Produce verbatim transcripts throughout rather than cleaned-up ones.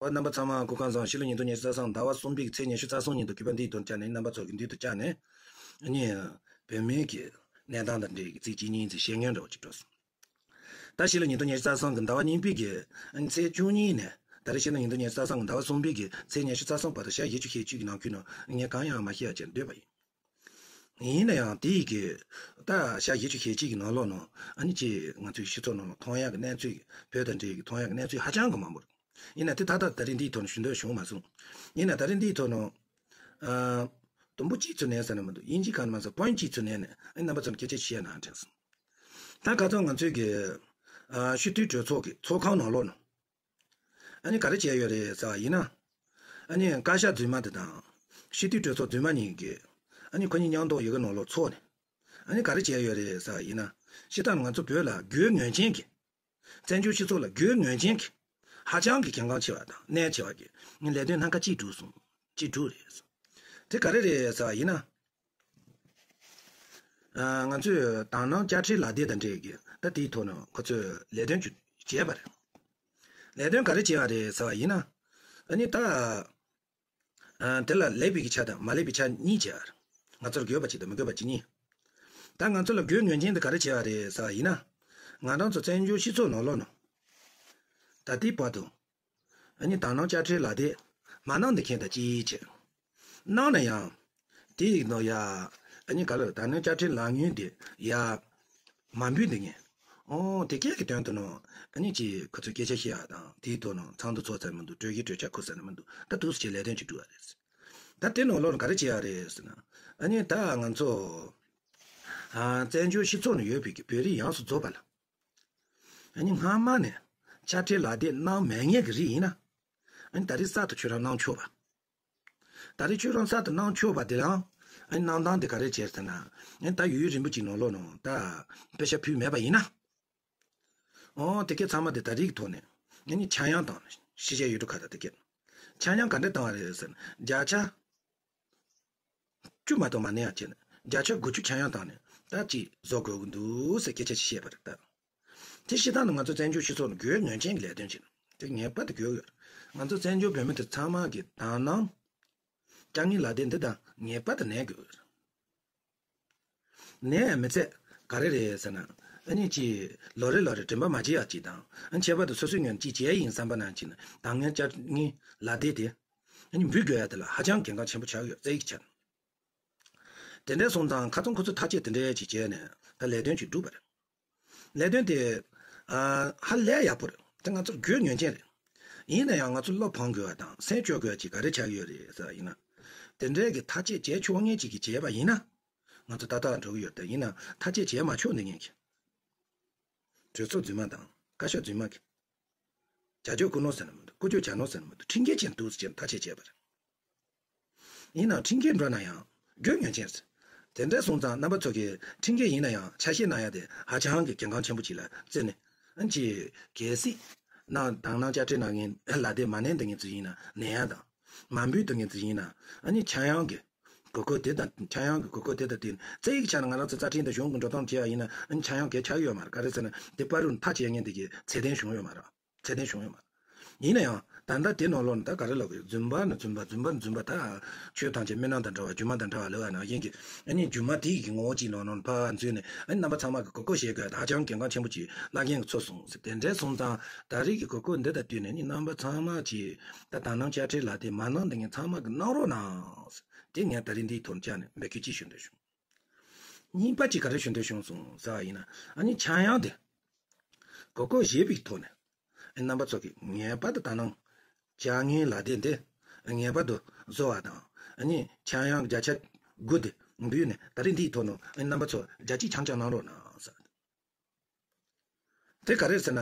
ཨོ། རྣམ་པ་ཚང་མ་སྐུ་ཁམས་བཟང་། ཕྱི་ལོ་ཉིས་སྟོང་ཉི་ཤུ་རྩ་གསུམ་ཟླ་བ་གསུམ་པའི་ཚེས་ཉི་ཤུ་རྩ་གསུམ་ཉིན་དུ་གུས་པ་འདིའི་དོན་བཅར་ནས། རྣམ་པ་ཚོ་གི་མདུན་དུ་བཅར་ནས། ཨ་ནི་བོད་མིའི་གི་གནས་སྟངས་དང་འབྲེལ་གྱི་ཚིག་གཅིག་གཉིས་ཙམ་བཤད་སྙིང་འདྲ་བོ་ཅིག་འགྲོ་སོང་། ད་ཕྱི་ལོ་ཉིས་སྟོང་ཉི་ཤུ་རྩ་གསུམ་གི་ཟླ་བ་གཉིས་པའི་གི་ཚེས་བཅུ་གཉིས་ནས། ད་རེས་ཕྱི་ལོ་ཉིས་སྟོང་ཉི་ཤུ་རྩ་གསུམ་གི་ཟླ་བ་གསུམ་པའི་གི་ཚེས་ཉི་ཤུ་རྩ་གསུམ་བར་དུ་ཞག་བཞི་བཅུ་ཞེ་གཅིག་གི་ནང་ཁུལ་ནང་ངས་གང་ཡང་མ་བཤད་ཡ་ཅེས་འདོད་པ་ཡིན། ཡིན་ན་ཡང་དེ་ཡི་གི་ད་ཞག་བཞི་བཅུ་ཞེ་གཅིག་གི་ནང་ལོགས་ནང་ཨ་ནི་ཅིག་ང་ཚོའི་སྤྱི་ཚོགས་ནང་ལ་མཐོང་ཡག་གི་གནས་ཚུལ། བོད་དང་འབྲེལ་གྱི་མཐོང་ཡག་གི་གནས་ཚུལ་ཧ་ཅང་གི་མང་པོ་རེད། ཡིན་ན་དེ་ད་ལྟ་ད་རིང་འདིའི་ཐོག་ནས་ཞུ་འདོད་བྱུང་མ་སོང་། ཡིན་ན་ད་རིང་འདིའི་ཐོག་ནང་ཨ་དུམ་བུ་གཅིག་ཙམ་ནས་ཟེར་ན་མི་འདུག་དབྱིན་ཇི་སྒང་ནས་མ་ཟེར། པོ་ཡིན་ཊི་གཅིག་ཙམ་ནས་ནས་ཨ་ནི་རྣམ་པ་ཚོར་སྐད་ཆ་བཤད་ན་དྲན་སོང་། ད་ཁ་སང་ང་ཚོའི་གི་ཨ་སྤྱི་འཐུས་གྲོས་ཚོགས་ཀྱི་ཚོགས་ཁང་ནང་ལོགས་ནང་ཨ་ནི་ག་རེ་བྱས་ཡོད་རེད་ཟེར་བ་ཡིན་ན། ཨ་ནི་བཀའ་ཤག་རྫུན་མ་དེ་དང་སྤྱི་འཐུས་གྲོས་ཚོགས་རྫུན་མ་གཉིས་ཀྱིས་ཨ་ནི་ཁོ་གཉིས་མཉམ་དུ་ཡི་གེ་ནང་ལོགས་ཚོགས་ནས། ཨ་ནི་ག་རེ་བྱས་ཡོད་རེད་ཟེར་བ་ཡིན་ན། སྤྱིར་བཏང་ང་ཚོ་བོད་ལ་རྒྱུ་ཡོད་ངེས་ཅན་གྱི། བཙན་བྱོལ་སྤྱི་ཚོགས་ལ་རྒྱུ་ཡོད་ངེས་ཅན་གྱི། ཧ་ཅང་གི་གལ་འགངས་ཆེ་བ་དང་གནད་ཆེ་བ་གྱི་ལས་དོན་སྣ་ཁ་གཅིག་བསྒྲུབས་སོང་། གཅིག་བསྒྲུབས་རེད། དེ་ག་རེ་རེད་ཟེར་བ་ཡིན་ན། ཨ་ང་ཚོས་དང་བླངས་དཔྱ་ཁྲལ་ལག་དེབ་དང་འབྲེལ་གྱི་ད་དེའི་ཐོག་ནས་ཁོ་ཚོས་ལས་དོན་ཅིག་བྱས་པ་རེད། ལས་དོན་ག་རེ་བྱས་པ་རེད་ཟེར་བ་ཡིན་ན། ཨ་ནི་ད། ཨ་དེ་ལ་ལེགས་པའི་གི་ཆ་དང་མ་ལེགས་པའི་ཆ་གཉིས་བྱས་པ་རེད། ང་ཚོར་དགོས་པ་གཅིག་དང་མི་དགོས་པ་གཅིག་གཉིས། ད་ང་ཚོ་ལ་དགོས་ངེས་ཅན་དེ་ག་རེ་བྱས་པ་རེད་ཟེར་བ་ཡིན་ན། ང་རང་ཚོ་བཙན་བྱོལ་སྤྱི་ཚོགས་ནང་ལོགས་ནང་། ད་ལྟའི་བར་དུ། ཨ་ནི་དང་བླངས་དཔྱ་ཁྲལ་ལག་དེབ་མ་གནང་བསྡད་མཁན་དང་གཅིག་བྱས། གནང་ན་ཡང་། དེ་ཡིན་ནོ་ཡ། ཨ་ནི་ག་ལ་དང་བླངས་དཔྱ་ཁྲལ་ལག་དངུལ་དེ་ཡ། མ་འབུལ་འདི་ངས། ཨོ་དེ་སྐད་ཀྱི་དོན་དུ་ནོ། ཨ་ནི་ཅི་ཁོ་ཚོས་སྐད་ཆ་བཤད་ཡག་དང་དེའི་ཐོག་ནང་ཚང་དུ་ཚོགས་ཚར་མི་འདུག་གྲོས་གཞི་གྲོས་འཆར་ཁུར་ཚར་ནི་མི་འདུག་ད་འདུག་སེ་བྱས་ལས་དོན་ཅིག་བསྒྲུབས་པ་རེད། ད་དེ་ནང་ལོགས་ལ་ག་རེ་བྱེད་ཡག་རེད་ཟེར་ན། ཨ་ནི་ད་ང་ཚོ། ཨ་བཙན་བྱོལ་སྤྱི་ཚོགས་ནང་ཡོད་པའི་གི་བོད་རིགས་ཡོངས་སུ་རྫོགས་པ་ལ། ཨ་ནི་སྔ་མ་ནས་དཔྱ་ཁྲལ་ལག་དེབ་གནང་མེད་མཁན་གྱི་རིགས་ཡིན་ན། ཨ་ནི་ད་རེས་གསར་དུ་ཁྱོད་རང་གནང་ཆོག་པ། ད་རེས་ཁྱོད་རང་གསར་དུ་གནང་ཆོག་པ་དེ་རང་། ཨ་ནི་གནང་སྟངས་དེ་ག་རེ་བྱས་ཟེར་ན། ཨ་ནི་ད་ཡུན་རིང་པོ་ཅིག་ནང་ལོགས་ནང་ད་དཔེ་ཆ་ཕུལ་མེད་པ་ཡིན་ན། ཨོ་དེ་གས་ཚང་མ་དེ་ད་རེས་ཀྱི་ཐོག་ནས་ཨ་ནི་ཆག་ཡང་བཏང་ནས་ཕྱི་རྒྱལ་ཡུལ་གྲུ་ཁག་དང་དེ་གས་ཆག་ཡང་ག་འདྲ་བཏང་བ་རེད་ཟེར་ན། བརྒྱ་ཆ་བཅུ་མ་གཏོགས་མ་གནས་ཡ་བྱས་ནས་བརྒྱ་ཆ་དགུ་བཅུ་ཆག་ཡང་བཏང་ནས་ད་ཅིག་བཟོ་དགོས་ཀྱི་འདུག་ཟེར་སྐད་ཆ་ཞིག་བཤད་པ་རེད་ད། དེ་བཤད་སྟངས་ནི་ང་ཚོ་བཙན་བྱོལ་སྤྱི་ཚོགས་ནང་དགོས་ངེས་ཅན་གྱི་ལས་དོན་ཅིག་རེད། དེ་ངེས་པར་དུ་དགོས་ཡོད། ང་ཚོ་བཙན་བྱོལ་བོད་མི་དེ་ཚང་མ་གི་དང་བླངས་དཔྱ་དངུལ་ལག་དེབ་འདི་དང་ངེས་པར་དུ་གནས་དགོས་ཡོད། གནས་ཡང་མི་ཚད་ག་རེ་རེད་ཟེར་ན། ཨ་ནི་ཅིག་ལོ་རེ་ལོ་རེ་རིན་པ་མ་བརྗེ་ཡག་ཅིག་དང་། ཨ་ནི་ཁྱད་པར་དུ་སོ་སོའི་ངོས་ནས་ཅིག་བྱས་ཡིན་བསམ་པ་ནང་ཅིག་ན་དང་བླངས་དཔྱ་དངུལ་ལག་དེབ་དེ། ཨ་ནི་འབུལ་དགོས་ཡ་དེ་ལ་ཧ་ཅང་གལ་འགངས་ཆེན་པོ་ཆགས་ཡོད། རྩ་ཡིག་ཆ་ནས། དེ་འདྲ་སོང་ཙང་ཁ་ཚང་ཁོ་ཚོས་ཐག་གཅོད་དེ་འདྲ་ཅིག་བྱས་ནས་ད་ལས་དོན་ཅིག་བསྒྲུབས་པ་རེད། ལས་དོན་དེ། ཨ་ཧ་ལས་ཡག་པོ་རེད། དེ་ང་ཚོར་དགོས་ངེས་ཅན་རེད། ཡིན་ན་ཡང་ང་ཚོ་བློ་ཕམ་དགོས་པ་དང་སེམས་སྐྱོ་དགོས་པ་ཅིག་ག་རེ་ཆགས་ཀྱི་ཡོད་རེད་ཟེར་བ་ཡིན་ན། དེ་འདྲའི་གི་ཐག་གཅོད་བྱས་ཆོག་མཁན་ཅིག་གིས་བྱས་པ་ཡིན་ན། ང་ཚོ་ཏག་ཏག་འགྲོ་གི་ཡོད་རེད། ཡིན་ན་ཐག་གཅོད་བྱས་མ་ཆོག་འདི་ངེས་ཀྱི། གྲོས་ཚོགས་རྫུན་མ་དང་བཀའ་ཤག་རྫུན་མ་གི། བྱ་སྤྱོད་བསྐུལ་ནོ་ཟེར་ན་མི་འདུག་ཀུ་ཅོ་བྱ་ནོ་ཟེར་ན་མི་འདུག་ཁྲིམས་འགལ་ཅན་འདུག་ཟེར་ནས་ཐག་གཅོད་བྱས་པ་རེད། ཡིན་ནའང་ཁྲིམས་འགལ་འགྲོ་ན་ཡང་དགོས་ངེས་ཅན་རེད། དེ་འདྲ་སོང་ཙང་རྣམ་པ་ཚོ་གིས་ཁྲིམས་འགལ་ཡིན་ན་ཡང་ཆ་ཤས་གནང་ཡ་དེ་ཧ་ཅང་གི་གལ་འགངས་ཆེན་པོ་ཅིག་ལ་བརྩིས་ནས། ཨ་ནི་ཅིག་གལ་སྲིད་ནང་དང་བླངས་དཔྱ་ཁྲལ་གནང་མཁན་ལག་དེབ་མ་ལེན་བསྡད་མཁན་ཚོ་ཡིན་ན་ལེན་ཡ་དང་། མ་འབུལ་བསྡད་མཁན་ཚོ་ཡིན་ན་ཨ་ནི་ཆག་ཡང་གི་དགོས་མཁོ་དེ་དང་། ཆག་ཡང་གི་དགོས་མཁོ་དེ་དང་བསྟུན་ནས་རྩ་ཡིག་ཆ་ནས་ང་རང་ཚོ་རྩ་ཁྲིམས་དང་གཞུང་གི་འགྲོ་སྟངས་བྱས་པ་ཡིན་ན་ཨ་ནི་ཆག་ཡང་གལ་ཆགས་ཡོད་མ་རེད། ག་རེ་ཟེར་ན་དེ་བར་དུ་མཐའ་བཅད་མཁན་དེ་གི་ཚད་ལྡན་བྱུང་ཡོད་མ་རེད། ཚད་ལྡན་བྱུང་ཡོད་མ་རེད། ཡིན་ན་ཡང་ད་ལྟ་དེ་ནང་ལོགས་ནས་ད་ག་རེ་ལབ་དགོས། རྫུན་པ་ནི་རྫུན་པ། རྫུན་པ་ནི་རྫུན་པ། ད་ཆོས་ཐམས་ཅད་སྨོན་ལམ་དང་འདྲ་བ། སྒྱུ་མ་དང་འདྲ་བ་ལབ་པ་ནང་བཞིན་གྱི་ཨ་ནི་སྒྱུ་མ་དེ་ཡི་གི་ངོ་བོ་གཅིག་ནང་ནང་ཕར་འཛུལ་ནས་ཨ་ནི་རྣམ་པ་ཚང་མ་གི་གོ་སྐབས་བཞེས་དགོས་ཡ་ད་ཧ་ཅང་གལ་འགངས་ཆེན་པོ་ཅིག་བླ་རྒན་གྱིས་ཚོར་སོང་ཟེར། དེ་འདྲ་སོང་ཙང་ད་རེས་ཀྱི་གོ་སྐབས་འདི་དང་བསྟུན་ནས་ཨ་ནི་རྣམ་པ་ཚང་མ་གྱིས་ད་དང་བླངས་དཔྱ་ཁྲལ་ལག་དེབ་མ་གནང་བསྡད་མཁན་ཚང་མ་གིས་གནང་རོགས་གནང་ཟེར། དེ་ངས་ད་རེས་འདིའི་ཐོག་ནས་བཅར་ནས་འབོད་སྐུལ་ཅིག་ཞུ་འདོད་བྱུང་། གཉིས་པ་གཅིག་ག་རེ་ཞུ་འདོད་བྱུང་སོང་ཟེར་བ་ཡིན་ན། ཨ་ནི་ཆག་ཡང་དེ་གོ་སྐབས་བཞེས་པའི་ཐོག་ནས་ཨ་ནི་རྣམ་པ་ཚོ་གིས་ངེས་པར་དུ་དང་བླངས་དཔྱ་དངུལ་ལག་དེབ་དེ་ངེས་པར་དུ་བཟོ་བ་དང་། ཨ་ནི་ཆག་ཡང་བརྒྱ་ཆ་དགུ་དེ་འབུལ་ནས་ད་རེས་འདིའི་ཐོག་ནས་ཨ་ནི་རྣམ་པ་ཚོ་རྒྱ་སྐྱེད་རྐྱང་རྐྱང་གནང་རོགས་གནང་ཟེར། དེ་ག་རེ་རེད་ཟེར་ན།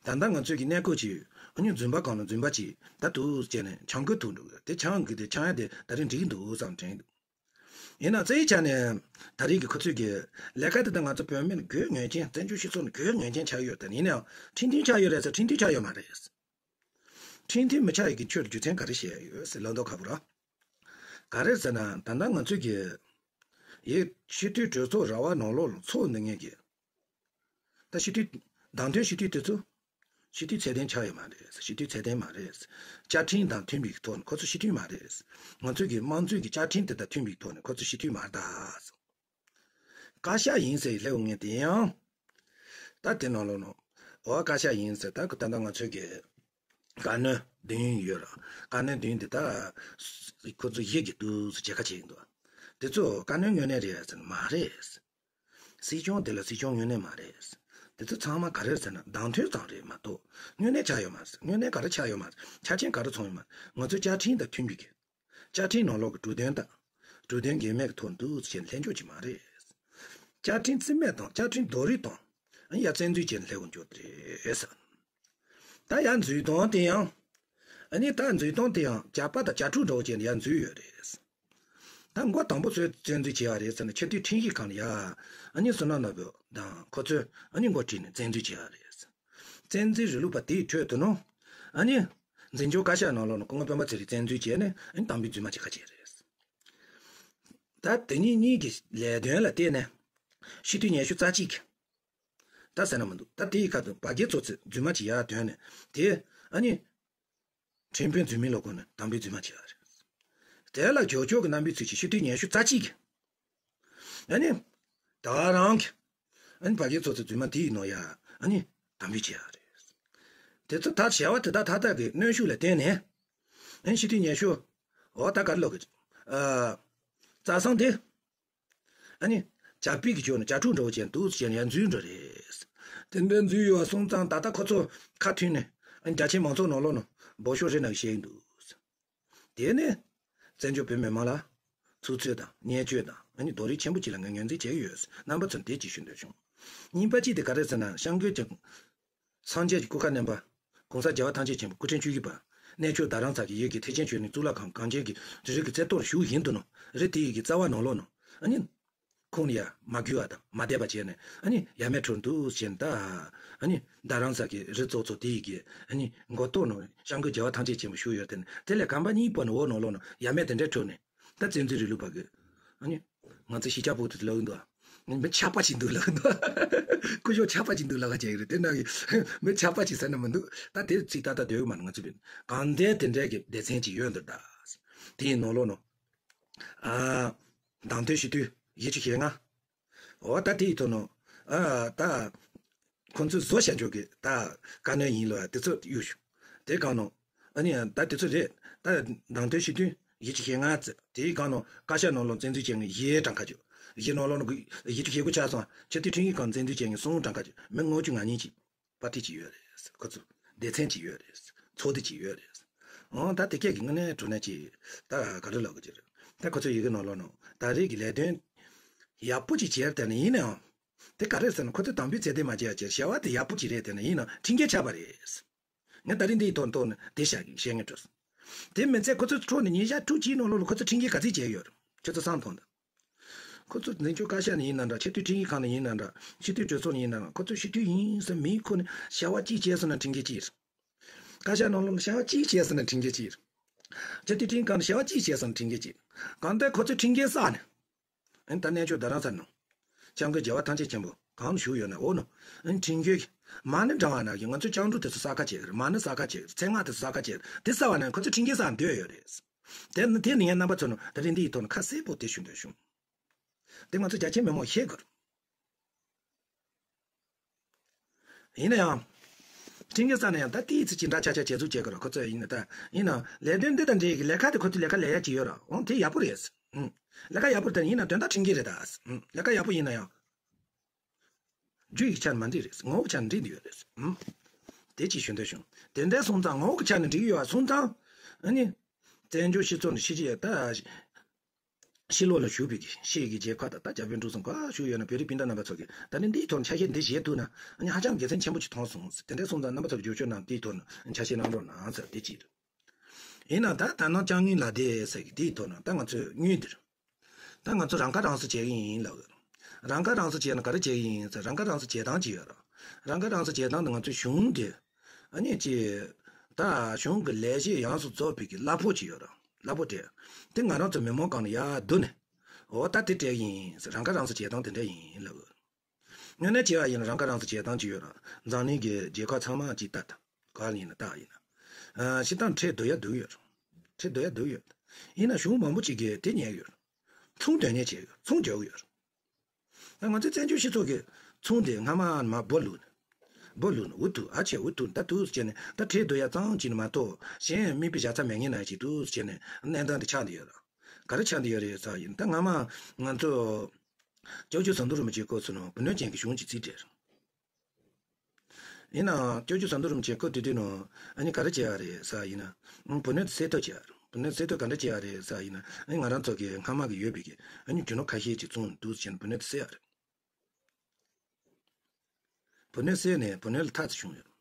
ད་ལྟ་ང་ཚོས་ཀྱི་གནས་སྐབས་ཀྱི་ཨ་ནི་རྫུན་པ་གང་ལ་རྫུན་པ་ཅིག་ད་འདུག་བྱས་ནས་ཆག་གི་འདུག་འདུག་དེ་ཆག་གི་དེ་ཆག་ཡ་དེ་ད་རེས་འགྲིག་གི་འདུག་བསམ་དྲན་འདུག་ཡིན་ན་རྩ་བའི་ཆ་ནས་ད་རེས་ཀྱི་ཁོ་ཚོས་ཀྱི་ལས་ཀ་དེ་དག་ང་ཚོ་བོད་མི་ལ་དགོས་ངེས་ཅན། བཙན་བྱོལ་སྤྱི་ཚོགས་ནང་དགོས་ངེས་ཅན་ཆགས་ཡོད་དེ། ཡིན་ནའང་ཁྲིམས་མཐུན་ཆགས་ཡོད་རེད་ཟེར། ཁྲིམས་མཐུན་ཆགས་ཡོད་མ་རེད། ཁྲིམས་མཐུན་མི་ཆགས་ཡོད་ཀྱི་ཆོས་ལ་རྒྱུ་མཚན་ག་རེ་བཤད་ཡོད་ཟེར་ལབ་མདོག་ཁ་པོ་ར། ག་རེ་ཟེར་ན་ད་ལྟ་ང་ཚོས་ཀྱི་ཡི་སྤྱི་འཐུས་གྲོས་ཚོགས་ར་བ་ནང་ལོགས་ལ་ཚོགས་འདུ་ངེས་ཀྱི། ད་སྤྱི་འཐུས་བདམས་ཐོན་སྤྱི་འཐུས་དེ་ཚོ་ སྤྱི་འཐུས་ཚད་ལྡན་ཆགས་ཡོད་མ་རེད། སྤྱི་འཐུས་ཚད་ལྡན་མ་རེད། བཅའ་ཁྲིམས་དང་མཐུན་པའི་ཐོག་ནས་ཁོ་ཚོ་སྤྱི་འཐུས་མ་རེད། ང་ཚོ་གི་དམངས་གཙོའི་གི་བཅའ་ཁྲིམས་དེ་དང་མཐུན་པའི་ཐོག་ནས་ཁོ་ཚོ་སྤྱི་འཐུས་མ་རེད་ད། བཀའ་ཤག་ཡིན་ཟེར་སླེབས་ངེས་དེ་ཡང་། ད་དེ་ནང་ལོགས་ནང་། འོ་བཀའ་ཤག་ཡིན་ཟེར་ད་ད་ལྟ་ང་ཚོའི་གི་བཀའ་བློན་བདུན་ཡོད་ར། བཀའ་བློན་བདུན་དེ་ད་ཁོ་ཚོ་བཞི་གི་འདུག་ཟེར་མཇལ་ཁ་བྱེད་ཀྱི་འདུག་དེ་ཚོ་བཀའ་བློན་དངོས་གནས་རེད་ཟེར་ན་མ་རེད། སྲིད་སྐྱོང་དེ་ལ་སྲིད་སྐྱོང་དངོས་གནས་མ་རེད། དེ་ཚོ་ཚང་མ་ག་རེ་ཟེར་ན་བདམས་ཐོན་ཙམ་རེད་མ་གཏོགས། དངོས་གནས་ཆགས་ཡོད་མ་རེད། དངོས་གནས་ག་རེ་ཆགས་ཡོད་མ་རེད། ཆ་རྐྱེན་ག་རེ་ཚང་ཡོད་མ་རེད། ང་ཚོའི་བཅའ་ཁྲིམས་དང་མཐུན་པའི་གི། བཅའ་ཁྲིམས་ནང་ལོགས་ཀྱི་གྲོས་དོན་དང་། གྲོས་དོན་འགལ་མེད་ཀྱི་ཐོག་འདུག་ཟེར་ལྷན་འཇོག་བྱེད་མ་རེད། བཅའ་ཁྲིམས་རྩིས་མེད་དང་བཅའ་ཁྲིམས་རྡོག་རོལ་དང་། ཡ་བཙན་འཛུལ་བྱས་ནས་སླེབས་ཡོང་རྒྱུ་རེད་ཟེར། ད་ཡ་འཛུལ་སྟངས་དེ་ཡང་། ཨ་ནི་ད་འཛུལ་སྟངས་དེ་ཡང་ཇག་པ་དང་ཇག་ཕྲུག་འདྲ་བོ་བྱས་ནས་ཡར་འཛུལ་ཡོད་རེད། ད་མགོ་དང་པོ་ཚོས་བཙན་འཛུལ་བྱས་པ་རེད་ཟེར་ན་ཆེས་མཐོའི་ཁྲིམས་ཞིབ་ཁང་ལ་ཡ། ཨ་ནི་བསོད་ནམས་ནོར་བུ་དང་ཁོ་ཚོས་ཨ་ནི་མགོ་ཁྲིད་ནས་བཙན་འཛུལ་བྱས་པ་རེད། བཙན་འཛུལ་རིང་ལུགས་པ་དེའི་ཁྲོད་དུ་ནོ། ཨ་ནི། འཛིན་སྐྱོང་བཀའ་ཤག་ནང་ལོགས་ནས་སྐུ་ངོ་སྤེན་པ་ཚེ་རིང་བཙན་འཛུལ་བྱས་ནས་ཨ་ནི་དམ་པའི་རྫུན་མ་ཅིག་ཁ་ཆེ་རེད། ད་དེ་གཉིས་གཉིས་ཀྱི་ལས་དོན་ལ་བརྟེན་ནས། སྤྱི་འཐུས་ཉི་ཤུ་རྩ་གཅིག་གིས། ད་ཟེར་ན་མི་འདུག་ད་དེའི་ཁ་དུ་བ་རྒྱལ་ཚོགས་ཚེ་རྫུན་མ་ཅིག་ཡར་ཐོན་ནས་དེ་ཨ་ནི། ཁྲིམས་དཔོན་རྫུན་མའི་ལོ་སྐོར་ནས་དམ་པའི་རྫུན་མ་ཅིག་ཡར་རེད། དེ་ལ་ཇོ་ཇོ་གི་རྣམ་པའི་ཚུལ་གྱི་སྤྱི་འཐུས་ཉི་ཤུ་རྩ་གཅིག་གིས། ཨ་ནི། ད་རང་གི། ཨ་ནི་བ་རྒྱལ་ཚོགས་ཚེ་རྫུན་མ་དེའི་ནོ་ཡ། ཨ་ནི། དམ་པའི་ཅིག་ཡར་རེད། དེ་ཚོ་ད་བྱ་བ་དེ་དག་ཐ་དག་གི་གནོན་ཤུགས་ལ་བརྟེན་ནས། ཨ་ནི་སྤྱི་འཐུས་ཉི་ཤུ། འོ་ད་ག་རེ་ལབ་གི། ཨ། རྩ་བཟང་དེ། ཨ་ནི། ཇག་པའི་གི་ཕྱོགས་ནས་ཇག་ཕྲུག་འདྲ་བོ་བྱས་འདུག་ཟེར་ནས་ཡར་འཛུལ་འགྲོ་རེད། དེ་འདྲ་འཛུལ་ཡོད་པ་སོང་ཙང་ད་ལྟ་ཁོ་ཚོ་ཁ་མཐུན་ནས་ཨ་ནི་རྒྱ་ཆེའི་མང་ཚོགས་ནང་ལོགས་ནང་འབོ་ཤོག་རེ་ནང་བཤད་ཀྱི་འདུག་དེ་ནས་བཙན་བྱོལ་བོད་མི་མང་ལ་ཚུགས་ཚོད་དང་བརྙས་བཅོས་དང་ཨ་ནི་རྡོག་རིལ་ཆེན་པོ་ཅིག་ལ་ངས་ངོས་འཛིན་བྱས་ཡོད། རྣམ་པ་ཚོར་དེ་ཅིག་ཞུ་འདོད་བྱུང་། གཉིས་པ་གཅིག་དེ་ག་རེ་ཟེར་ན་སྐྱབས་མགོན་གྱི། སངས་རྒྱས་ཀྱི་སྐུ་ཁམས་བརྟན་པ། གོང་ས་རྒྱལ་བ་ཐམས་ཅད་མཁྱེན་པ་སྐུ་ཕྲེང་བཅུ་བཞི་པ། གནས་མཆོག་རྡ་རམ་ས་གི་ཡུལ་གྱི་ཐེག་ཆེན་ཆོས་གླིང་གཙུག་ལག་ཁང་གངས་ཅན་གྱི་རི་རབ་ཀྱི་རྩེ་ཏོག་ལ་བཞུགས་བཞིན་དུ་ནོ། རི་དེ་ཡི་གི་རྩ་བ་ནང་ལོགས་ནོ། ཨ་ནི། ཁོང་ལ་ཡ་མ་གུས་པ་དང་མ་དད་པ་བྱས་ནས་ཨ་ནི་ཡ་མེད་ཁྲོར་འདུག་བྱས་ནས་ད། ཨ་ནི་རྡ་རམ་ས་གི་རི་ཙོག་ཙོག་དེ་ཡི་གི་ཨ་ནི་མགོ་ཏོག་ནང་སྐྱབས་མགོན་རྒྱལ་བ་ཐམས་ཅད་མཁྱེན་པ་བཞུགས་ཡོད་དེ་ནི་དེ་ལས་གམ་པ་གཉིས་པོ་ནི་འོག་ནང་ལོགས་ནང་ཡ་མེད་དེ་འདྲའི་ཁྲོད་ནས་ད་བཙན་འཛུལ་རིང་ལུགས་པ་གི་ཨ་ནི་ང་ཚོ་གཞིས་ཆགས་ཕོག་ཏུ་ལོག་འདུག་མི་ཆགས་པ་ཅིག་འདུག་ལབ་འདུག་སྐུ་ཞབས་ཆགས་པ་ཅིག་འདུག་ལབ་ཀྱི་རེད་དེ་ན་གི་མི་ཆགས་པ་ཅིག་ཟེར་ན་མི་འདུག་ད་དེ་ཚིག་ཏག་ཏག་འདོད་གི་མ་རེད། ང་ཚོ་བོད་གང་ལྟར་དེ་འདྲའི་གི་སྡེ་ཚན་ཅིག་ཡོད་འདུག་ད་དེའི་ནང་ལོགས་ནང་། ཨ། བདམས་ཐོན་སྤྱི་འཐུས་བཞི་བཅུ་ཞེ་ལྔ། འོ་ད་དེའི་ཐོག་ནང་། ཨ་ད། ཁོང་ཚོས་བཟོ་བྱ་འཇོག་གི་ད་བཀའ་གནོན་ཡིན་ལོ་དེ་ཚོ་གཡུག་ཞུ། དེ་གང་ནང་། ཨ་ནི་ད་དེ་ཚོ་རེད། ད་བདམས་ཐོན་སྤྱི་འཐུས་བཞི་བཅུ་ཞེ་ལྔ་ཙམ་དེའི་གང་ནང་བཀའ་ཤག་ནང་ལོགས་བཙན་འཛུལ་བྱས་ངས་བཞི་གྲངས་ཀ་བཅུ། བཞི་ནང་ལོགས་ནང་བཞི་བཅུ་ཞེ་དགུ་ཆགས་སོང་། ཆེས་མཐོའི་ཁྲིམས་ཞིབ་ཁང་བཙན་འཛུལ་བྱས་ངས་གསུམ་གྲངས་ཀ་བཅུ་མི་ལྔ་བཅུ་ང་གཉིས་ཀྱིས། པར་ཊི་ཅིག་ཡོད་རེད། ཁོ་ཚོ་སྡེ་ཚན་ཅིག་ཡོད་རེད། ཚོགས་སྡེ་ཅིག་ཡོད་རེད། འོ་ད་དེ་སྐད་ཀྱི་དངོས་གནས་དྲང་གནས་ཅིག་ད་ག་རེ་ལབ་དགོས་ཀྱི་རེད། ད་ཁོ་ཚོ་ཡི་གེ་ནང་ལོགས་ནང་ད་རེས་ཀྱི་ལས་དོན་ཡག་པོ་ཅིག་བྱས་དེ་ནས་ཡིན་ནའང་། དེ་ག་རེ་ཟེར་ན་ཁོ་ཚོས་དམ་པའི་ཚད་ལྡན་མ་བྱས་ཡ་བྱས་བྱ་བ་དེ་ཡག་པོ་ཅིག་རེད་དེ་ནས་ཡིན་ནའང་ཁྲིམས་འགལ་ཆགས་པ་རེད། ངས་ད་རེས་འདིའི་ཐོག་ཐོག་ནས་དེ་བཤད་བཤད་ངེས་འགྲོ། དེ་མི་ཚད་ཁོ་ཚོའི་ཁྲོད་ནས་ཉིན་ཞག་དྲུག་གཅིག་ནང་ལོགས་ལ་ཁོ་ཚོ་ཁྲིམས་འགལ་ག་ཚོད་བྱས་ཡོད་རེད། ཁྱོད་ཚོ་བསམ་ཐོངས་དང་། ཁོ་ཚོ་འཛིན་སྐྱོང་བཀའ་ཤག་ནས་ཡིན་ན་འདྲ། ཆེས་མཐོའི་ཁྲིམས་ཞིབ་ཁང་ནས་ཡིན་ན་འདྲ། སྤྱི་འཐུས་གྲོས་ཚོགས་ནས་ཡིན་ན་འདྲ། ཁོ་ཚོ་སྤྱི་འཐུས་ཡིན་ཟེར་མིའི་ཁོ་ནས་བྱ་བ་གཅིག་བྱས་སོང་ན་ཁྲིམས་འགལ་གཅིག་རེད། བཀའ་ཤག་ནང་ལོགས་ལ་བྱ་བ་གཅིག་བྱས་སོང་ན་ཁྲིམས་འགལ་གཅིག་རེད། སྤྱི་འཐུས་ཁྲིམས་ཁང་ནས་བྱ་བ་གཅིག་བྱས་སོང་ན་ཁྲིམས་འགལ་གཅིག་རེད། གང་ལྟར་ཁོ་ཚོས་ཁྲིམས་འགལ་བསགས་ནས། ཨ་ནི་ད་གནས་མཆོག་རྡ་རམ་ས་ནང་། སྐྱབས་མགོན་རྒྱལ་བ་ཐམས་ཅད་མཁྱེན་པ་གང་ལ་བཞུགས་ཡོད་ན་འོ་ནོ། ཨ་ནི་ཁྲིམས་འགལ་གྱི། མ་ཎི་བགྲང་བ་ན་གི་ང་ཚོ་སྐྱབས་འགྲོ་དེ་ཚོ་གསལ་ཁ་བྱེད་གི་རེད། མ་ཎི་གསལ་ཁ་བྱེད་གི་རེད། མཚན་སྔགས་དེ་ཚོ་གསལ་ཁ་བྱེད་གི་རེད། དེ་གསལ་བ་ན་ཁོ་ཚོ་ཁྲིམས་འགལ་བསགས་འདོད་ཡོད་རེད། དེ་ནི་དེ་ནི་ངས་རྣམ་པ་ཚོ་ནང་ད་རེས་འདིའི་ཐོག་ནས་ཁ་གསལ་པོ་དེ་ཞུ་འདོད་བྱུང་། དེ་ང་ཚོ་རྒྱ་ཆེ་མི་མང་ཤེས་དགོས་རེད། ཡིན་ན་ཡང་། ཁྲིམས་འགལ་བསགས་ན་ཡང་ད་ཏིས་ཅི་འདྲ་ཆ་ཆ་བྱེད་ཚུལ་བྱེད་དགོས་ར་ཁོ་ཚོ་ཡིན་ན་ད་ཡིན་ན་ལས་དོན་འདི་དང་འབྲེལ་གྱི་ལས་ཀ་དེ་ཁོ་ཚོ་ལས་ཀ་ལས་ཡ་ཅིག་ཡོད་ར་འོང་དེ་ཡག་པོ་རེད། ཨུམ། ལས་ཀ་ཡག་པོ་རེད་ད་ཡིན་ན་དོན་དག་ཁྲིམས་འགལ་རེད་ད། ཨུམ། ལས་ཀ་ཡག་པོ་ཡིན་ན་ཡང་། རྒྱུ་ཡི་ཆ་ནས་མ་འགྲིག་རེད། ངོ་བོ་ཆ་ནས་འགྲིག་འདི་ཡོད་རེད། ཨུམ། དེ་ཅིག་ཞུ་འདོད་བྱུང་། དེ་འདྲ་སོང་ཙང་ངོ་བོ་གི་ཆ་ནས་འགྲིག་ཡོད་པ་སོང་ཙང་། ཨ་ནི། བཙན་བྱོལ་སྤྱི་ཚོགས་ནས་ཕྱི་རྒྱལ་ད། ཕྱི་ལོགས་ལ་བཞུགས་པའི་གི་ཕྱི་གི་རྒྱལ་ཁབ་དང་ད་རྒྱ་བལ་འབྲུག་གསུམ་ག་བཞུགས་ཡོད་ན་བོད་རིགས་སྤུན་ཟླ་རྣམ་པ་ཚོ་གིས་ད་ནི་འདིའི་ཐོག་ཆ་ཤས་འདི་བཞེས་ཐུབ་ན་ཨ་ནི་ཧ་ཅང་དགེ་མཚན་ཆེན་པོ་ཅིག་མཐོང་སོང་། དེ་འདྲ་སོང་ཙང་རྣམ་པ་ཚོ་གི་རྒྱབ་སྐྱོར་གནང་དེའི་ཐོག་ནས་ཆ་ཤས་གནང་རོགས་གནང་ཟེར་དེ་གཅིག་རེད། ཡིན་ན་ད་ད་ནང་ཅང་ངེས་ལ་དེ་ཟེར་གི་དེའི་ཐོག་ནས་ད་ང་ཚོས་དངུལ་འདིར་ད་ང་ཚོ་རང་ཁ་རང་གསོ་བྱེད་གི་ཡིན་ལབ་གི། རང་ཁ་རང་གསོ་བྱས་ན་ག་རེ་བྱེད་གི་ཡིན་ཟེར་རང་ཁ་རང་གསོ་བྱེད་སྟངས་ཅིག་ཡོད་ར། རང་ཁ་རང་གསོ་བྱེད་སྟངས་དེ་ང་ཚོའི་གཞུང་དེ། ཨ་ནི་ཅི། ད་གཞུང་གི་ལས་བྱེད་ཡོངས་སུ་རྫོགས་པའི་གི་གླ་ཕོགས་ཅིག་ཡོད་ར། གླ་ཕོགས་དེ། དེ་ང་རང་ཚོ་མི་མང་སྒང་ལ་ཡར་བསྡུ་ནས། འོ་ད་དེ་སྤྲད་ཀྱི་ཡིན་ཟེར་རང་ཁ་རང་གསོ་བྱེད་སྟངས་དེ་འདྲ་ཡིན་ལབ། དངོས་གནས་བྱས་པ་ཡིན་ན་རང་ཁ་རང་གསོ་བྱེད་སྟངས་ཅིག་ཡོད་ར། འཛམ་གླིང་གི་རྒྱལ་ཁབ་ཚང་མ་ཅིག་ལྟ་དང་ ག་ལ་ཡིན་ན་ད་ཡིན་ན། ཨ། སྤྱིར་བཏང་ཁྲལ་བསྡུ་ཡ་བསྡུ་ཡོད། ཁྲལ་བསྡུ་ཡ་བསྡུ་ཡོད། ཡིན་ན་གཞུང་མང་པོ་ཅིག་གིས་དེ་ཉན་ཡོད། ཚོང་དོན་གཉེར་བྱས་ཡོད། ཚོང་རྒྱག་གི་ཡོད། ད་ང་ཚོའི་བཙན་བྱོལ་སྤྱི་ཚོགས་ཀྱི་ཚོང་དེ་སྔ་མ་ནས་མར་སྦོ་ལུག་ནས། སྦོ་ལུག་ནས་འུ་ཐུག་ཨ་ཆེ་འུ་ཐུག་ད་ཐུག་བྱས་ནས་ད་ཁྲལ་བསྡུ་ཡ་ཙམ་ཅིག་ནས་མ་གཏོགས་གཞན་མིག་དཔེ་བཞག་ས་མེད་ངེས་ན་ཅིག་ཐུག་བྱས་ནས་གནས་སྟངས་དེ་ཆགས་བསྡད་ཡོད་རེད། ག་རེ་ཆགས་བསྡད་ཡོད་རེད་ཟེར་ཡིན་ད་སྔ་མ་ང་ཚོ་སྐྱབས་རྗེ་ཟམ་གདོང་རིན་པོ་ཆེའི་སྐབས་སུ་ནང་བུ་སྣོད་ཅན་གྱི་གཞུང་ཅིག་རྩིས་སྤྲད། ཡིན་ནའང་སྐྱབས་རྗེ་ཟམ་གདོང་རིན་པོ་ཆེ་སྐབས་དེ་དུས་ནང་ཨ་ནི་ག་རེ་བྱས་ཡ་རེད་ཟེར་ཡིན་ན། བུ་སྣོད་དེ་སེལ་ཐབས་བྱས་ཡ་རེད། བུ་སྣོད་སེལ་ཐབས་ག་འདྲ་བྱས་ཡ་རེད་ཟེར་ཡིན་ན། ཨ་ནི་ང་རང་ཚོ་གི་སྔ་མ་གི་ཡོད་པའི་གི་ཨ་ནི་རྒྱུ་ནོར་ཁ་ཤས་ཅིག་བཙོང་འདུག་བྱས་ནས་བུ་སྣོད་དེ་སེལ་ཡ་རེད། བུ་སྣོད་བསད་ནས་བུ་སྣོད་ལ་ཐག་ཅིག་བྱུང་ཡོད།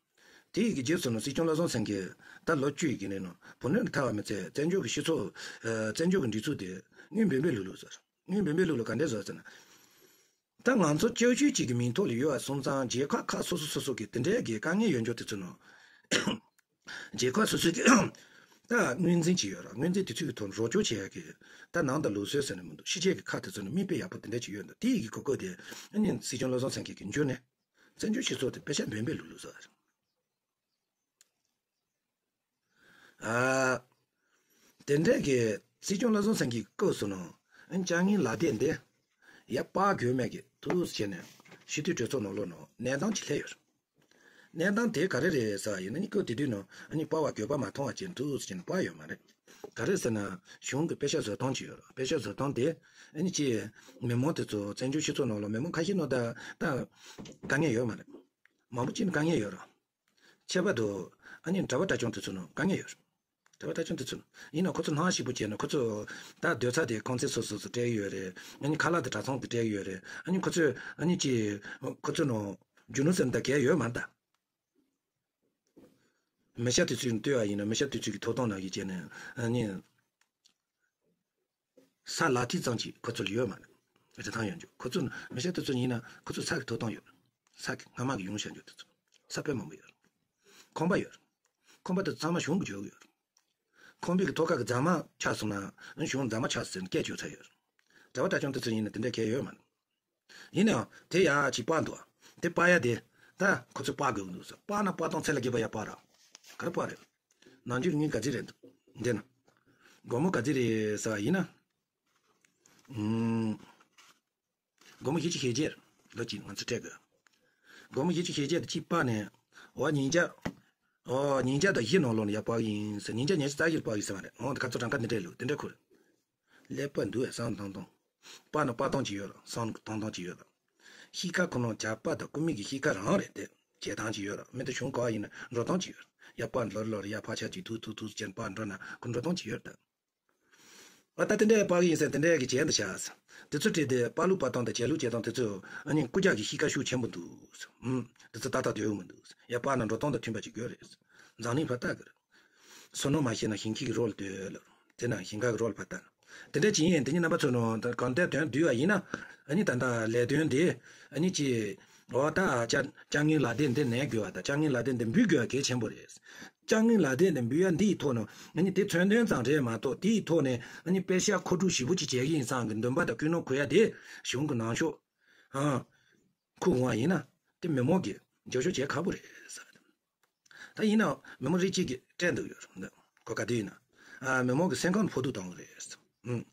དེ་ཡི་གི་རྗེས་སུ་ནི་སྲིད་སྐྱོང་བློ་བཟང་སེང་གེ་ད་ལོ་བཅུ་ཡི་གི་ནས་ནང་བུ་སྣོད་ལ་ཐག་པ་མི་ཚད་བཙན་བྱོལ་གྱི་སྤྱི་ཚོགས། ཨ། བཙན་བྱོལ་གྱི་སྒྲིག་འཛུགས་དེ་དངུལ་འབེལ་འབེལ་ལུག་ལུག་ཟེར། དངུལ་འབེལ་འབེལ་ལུག་ལུག་ག་འདྲས་བཟོ་ཟེར་ན། ད་ང་ཚོ་སྐྱབས་བཅོལ་གཅིག་གི་མིང་ཐོག་ལ་ཡོད་པ་སོང་ཙང་རྒྱལ་ཁབ་ཁག་སོ་སོ་སོ་སོ་གི་དེ་འདྲས་ཀྱི་དཀའ་ངལ་ཡོད་འཇོག་དེ་ཚོ་ནང་། རྒྱལ་ཁབ་སོ་སོའི་གི་ད་ངོས་འཛིན་གྱི་ཡོད་ར། ངོས་འཛིན་དེ་ཚོའི་གི་ཐོག་རོགས་སྐྱོར་བྱེད་ཡ་གི་ད་ནང་དང་ལུགས་སྲོལ་ཟེར་ནས་མི་འདུག་ཕྱི་རྒྱལ་གི་ཁག་དེ་ཚོ་ནི་མིག་དཔེ་ཡག་པོ་དེ་འདྲ་ཅིག་ཡོད་འདུག་དེ་ཡི་གི་གོ་སྐབས་དེ་ཨ་ནི་སྲིད་སྐྱོང་བློ་བཟང་སེང་གེ་གི་འཇུ་ནས་བཙན་བྱོལ་སྤྱི་ཚོགས་དེ་པེ་ཤ་འབེན་པའི་ལུགས་ལུགས་སོ། ཨ། དེ་འདྲས་ཀྱི་སྲིད་སྐྱོང་བློ་བཟང་སེང་གེ་གི་སྐབས་སུ་ནང་ཨ་ནི་ཅ་དངོས་ལག་དེབ་འདི་ཡར་སྤར་དགོས་མེད་ཀྱི་ཐུགས་བྱས་ནས་སྤྱི་འཐུས་གྲོས་ཚོགས་ནང་ལོགས་ནང་གནས་སྟངས་ཅིག་སླེབས་ཡོད། གནས་སྟངས་དེ་ག་རེ་རེད་ཟེར་ཡིན་ན་ནི་སྐབས་དེ་དུས་ནང་ཨ་ནི་སྤར་བ་དགོས་པ་མ་མཐོང་བ་བྱས་ཐུགས་བྱས་ནས་སྤར་ཡོད་མ་རེད། ག་རེ་ཟེར་ན་གཞུང་གི་པེ་ཤ་བཟོ་སྟངས་ཅིག་ཡོད་རེད། པེ་ཤ་བཟོ་སྟངས་དེ་ཨ་ནི་ཅིག་མི་མང་དེ་ཚོ་བཙན་བྱོལ་སྤྱི་ཚོགས་ནང་ལ་མི་མང་ཁ་ཤས་ནང་ད་ད་དཀའ་ངལ་ཡོད་མ་རེད། མང་པོ་ཅིག་ནི་དཀའ་ངལ་ཡོད་རེད། ཁྱད་པར་དུ་ཨ་ནི་གྲྭ་པ་གྲྭ་ཆུང་དེ་ཚོ་ནང་དཀའ་ངལ་ཡོད་རེད། གྲྭ་པ་གྲྭ་ཆུང་དེ་ཚོ་ཡིན་ན་ཁོ་ཚོ་སྣང་ཞིབ་པོ་བྱས་ན་ཁོ་ཚོ་ད་སྡོད་ས་དེ་ཁང་ཚན་སོ་སོ་སོ་སྤྲད་ཡོད་རེད། ཨ་ནི་ཁ་ལག་དེ་གྲྭ་ཚང་དེ་སྤྲད་ཡོད་རེད། ཨ་ནི་ཁོ་ཚོས་ཨ་ནི་ཅི་ཁོ་ཚོ་ནང་རྒྱུ་ནོར་ཟེར་ན་ད་གས་ཡོད་མ་རེད་ད། མི་ཤ་དེ་ཚོས་ལྟོས་པ་ཡིན་ན་མི་ཤ་དེ་ཚོས་ཀྱི་ཐོབ་ཐང་ནང་གི་བྱས་ནས་ཨ་ནི། ས་ལག་མཐིལ་ཙམ་གྱིས་ཁོ་ཚོ་ལ་ཡོད་མ་རེད། རི་ཐང་ཡོད་འཇུག་ཁོ་ཚོ་མི་ཤ་དེ་ཚོ་ཡིན་ན་ཁོ་ཚོ་ས་གི་ཐོབ་ཐང་ཡོད། ས་གི་སྔ་མ་གི་ཡོང་བཞག་འཇུག་དེ་ཚོ་ས་དཔེ་མང་པོ་ཡོད། ཁང་པ་ཡོད། ཁང་པ་དེ་ཚང་མ་གཞུང་གི་འཇོག་གི་ཡོད། ཁང་པའི་གི་ཐོག་ཁ་གི་རྫ་མ་ཆག་སོང་ན་གཞུང་རྫ་མ་ཆག་ཟེར་ནས་སྐད་བཅོལ་ཚར་ཡོད། གྲྭ་པ་གྲྭ་ཆུང་དེ་ཚོ་ཡིན་ན་དེ་འདྲ་གལ་ཡོད་མ་རེད། ཡིན་ནའང་དེ་ཡག་ཅིག་སྤར་འདུག་དེ་སྤར་ཡ་དེ་ད་ཁོ་ཚོས་སྤར་དགོས་ཀྱི་འདུག་ཟེར། སྤར་ན་སྤར་སྟངས་ཚད་ལས་བརྒལ་བ་ཡ་སྤར་ར། ག་རེ་སྤར་རེད། ནང་འཇུག་དངུལ་ག་ཚོད་རེད་འདུག་འདི་ན། སྒོར་མོ་ག་ཚོད་རེད་ཟེར་བ་ཡིན་ན། ཨུམ། སྒོར་མོ་བཞི་བཅུ་ཞེ་བརྒྱད་ལོ་གཅིག་ང་ཚོ་སྤྲད་དགོས། སྒོར་མོ་བཞི་བཅུ་ཞེ་བརྒྱད་དེ་གཅིག་སྤར་ནས། འོ་ཉིས་བརྒྱ། འོ་ཉིས་བརྒྱ་དང་བཞི་ནང་ལོགས་ནས་ཡར་སྤར་གི་ཡིན་ཟེར། ཉིས་བརྒྱ་ཉི་ཤུ་རྩ་བཞིར་སྤར་གི་ཟེར་བ་རེད། འོ་དེ་ཁ་ཚོ་གྲངས་ཀ་འདི་འདྲས་ལུགས་དེ་འདྲས་ཁུར། ཀླད་པ་འདུག་བས་བསམ་བཏང་བཏང་། སྤར་ན་སྤར་སྟངས་ཅིག་ཡོད་ར། བསམ་བཏང་སྟངས་ཅིག་ཡོད་ར། གཤིས་ཀ་ཁོ་ན་ཇག་པ་དང་རྐུ་མི་གི་གཤིས་ཀ་རང་རེད་དེ། བྱེད་སྟངས་ཅིག་ཡོད་ར། མི་དེ་གཞུང་ག་པར་ཡིན་ན་འགྲོ་སྟངས་ཅིག་ཡོད་ར། ཡར་སྤར་ལོར་ལོར་ཡར་ཕར་ཆག་ཅིག་ཐུག་ཐུག་ཐུག་ཅན་སྤར་འགྲོ་ན་ཁོ་འགྲོ་སྟངས་ཅིག་ཡོད་ར་ད། ཨ་ད་དེ་འདྲས་སྤར་གི་ཡིན་ཟེར་དེ་འདྲས་ཀྱི་བྱས་འདི་བྱས། དེ་ཚོ་བྲིས་ཏེ་སྤར་ལུགས་སྤར་སྟངས་དང་བྱེད་ལུགས་བྱེད་སྟངས་དེ་ཚོ་ཨ་ནི་རྐུ་ཇག་གི་གཤིས་ཀ་ཤུགས་ཆེན་པོ་འདུག་ཨུམ། དེ་ཚོ་ཏག་ཏག་སྡོད་ཡོད་མི་འདུག་ཡར་སྤར་ན་འགྲོ་སྟངས་དང་མཐུན་པ་ཅིག་དགོས་རེད། འཛམ་གླིང་ཕར་ལྟ་དགོས་རེད། བསོད་ནམས་མ་ཤེས་ན་ཞིང་ཁའི་རོ་ལ་སྡོད་ལ། དེ་ན་ཞིང་ཁ་གི་རོ་ལ་ཕར་ལྟ། དེ་འདྲ་ཅིག་ཡིན། དེ་ཉིད་རྣམ་པ་ཚོ་ནང་གང་ལྟར་དོན་བསྡུས་པ་ཡིན་ན། ཨ་ནི་ད་ལྟ་ལས་དོན་དེ་ཨ་ནི་ཅི། འོ་ད་ཅ་ཅ་དངོས་ལག་དེབ་འདི་ནས་དགོས་པ་དང་ཅ་དངོས་ལག་དེབ་འདི་འབུལ་དགོས་པ་གལ་ཆེན་པོ་རེད། ཅ་དངོས་ལག་དེབ་འདི་འབུལ་ཡ་འདིའི་ཐོག་ནས་ཨ་ནི་དེ་མཚོན་དོན་ཙམ་རེད་མ་གཏོགས་དེའི་ཐོག་ནས་ཨ་ནི་པེ་ཤ་མཁོ་སྒྲུབ་ཞིབ་པོ་ཅིག་བྱེད་ཀྱི་ཡིན་བསམ་གི་འདུན་པ་དང་ཀུན་སློང་གོ་ཡ་དེ་གཞུང་གི་ནང་ཤོག་ཨང་། ཁུར་འོང་བ་ཡིན་ན་དེ་མི་མང་གིས་རྒྱབ་སྐྱོར་བྱེད་ཁག་པོ་རེད་ཟེར། ད་ཡིན་ནའང་མི་མང་རིགས་གཅིག་གིས་སྤྲད་འདུག་ཡོད་རེད། ཁོ་ག་དུས་ཡིན་ན། ཨ་མི་མང་གི་སེམས་ཁམས་ཕོག་ཐུག་གཏོང་གི་རེད། ཨུམ།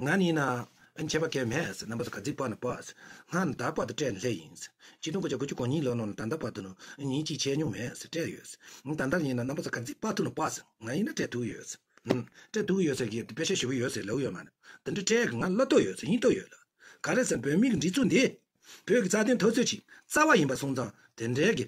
ང་ནི་ཡིན་ན་ཨ་ཁྱད་པར་གང་མེད་ཟེར། རྣམ་པ་ཚོ་ག་ཚོད་སྤར་ན་སྤར་ཟེར། སྔར་ནས་ད་བར་དུ་སྤྲད་ནས་སླེབས་ཡིན་ཟེར། ཆིག་སྟོང་དགུ་བརྒྱ་དགུ་བཅུ་གོ་གཉིས་ལོ་ནང་ནས་ད་ལྟ་བར་དུ་ནང་ཉིན་གཅིག་ཆད་མྱོང་མེད་ཟེར་སྤྲད་ཡོད་ཟེར། ད་ལྟ་ཡིན་ན་རྣམ་པ་ཚོ་ག་ཚོད་སྤར་ཐུབ་ན་སྤར་ཟེར། ང་ཡིན་ན་སྤྲད་ཐུབ་ཡོད་ཟེར། ཨུམ། སྤྲད་ཐུབ་ཡོད་ཟེར་གི་དཔེ་ཆ་ཞིབ་པོ་ཡོད་ཟེར་ལབ་ཡོད་མ་རེད། དེ་འདྲ་སྤྲད་གི་ང་བློ་ལྟོས་ཡོད་ཟེར། སྙིང་སྟོབས་ཡོད་ལ། ག་རེ་ཟེར་བོད་མི་གི་སྒྲིག་འཛུགས་འདི་བོད་ཀྱི་རྩ་དོན་འཐབ་རྩོད་ཅིག་རྩ་བ་ཡིན་པ་སོང་ཙང་དེ་འདྲའི་གི་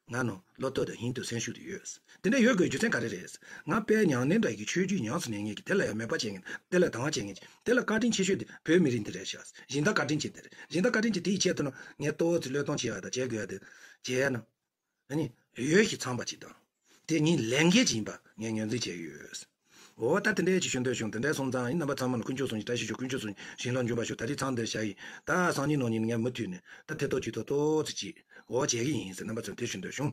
ང་ནང་བློ་ལྟོས་དང་སྙིང་སྟོབས་སེམས་ཤུགས་དེ་ཡོད། དེ་འདྲ་ཡོད་དགོས་རྒྱུ་མཚན་ག་རེ་རེད། ང་དཔལ་མྱང་ནས་འདྲ་གི་ཆོས་བརྒྱུད་ཉམས་སུ་ལེན་མཁན་གྱི་དེ་ལ་ཡང་མོས་པ་བྱེད་མཁན་དེ་ལ་དང་བ་བྱེད་མཁན་གྱི་དེ་ལ་བཀའ་དྲིན་ཆེ་ཤོས་དེ་བོད་མི་རིགས་འདི་རེད་ཤག་གཞན་དག་བཀའ་དྲིན་ཆེ་དེ་རེད། གཞན་དག་བཀའ་དྲིན་ཆེ་དེའི་ཆེད་དུ་ནང་ངས་ཏོག་ཙམ་བློས་གཏོང་བྱེད་ཡ་དང་བྱེད་དགོས་ཡ་དེ་བྱས་ན། ཨ་ནི་ཡོད་ཤིག་ཚང་པ་ཅིག་དང་། དེ་ངས་ལས་འགན་ཅིག་ཡིན་པ་ངས་ངོས་འཛིན་བྱས་ཡོད། འོ་ད་དེ་འདྲའི་ཅིག་ཞུ་འདོད་བྱུང་། དེ་འདྲའི་སོང་ཙང་ཨ་ནི་རྣམ་པ་ཚང་མ་ལ་དཀོན་མཆོག་གསུམ་གྱི་བཀྲ་ཤིས་ཤོག་དཀོན་མཆོག་གསུམ་ཞིང་ལ་འཇུག་པར་ཤོག་ད་རེས་མཚམས་འདིར་བཞག་ཡིན། ད་སང་ཉིན་གནངས་ཉིན་ངས་མུ་མཐུད་ནས་ད་ཐེ་གཏོགས་ཅིག་ཏོག་ཏོག་ཙི་ཅིག་འོ་བྱེད་ཀྱི་ཡིན་ཟེར་རྣམ་པ་ཚོར་དེ་ཞུ་འདོད་བྱུང་།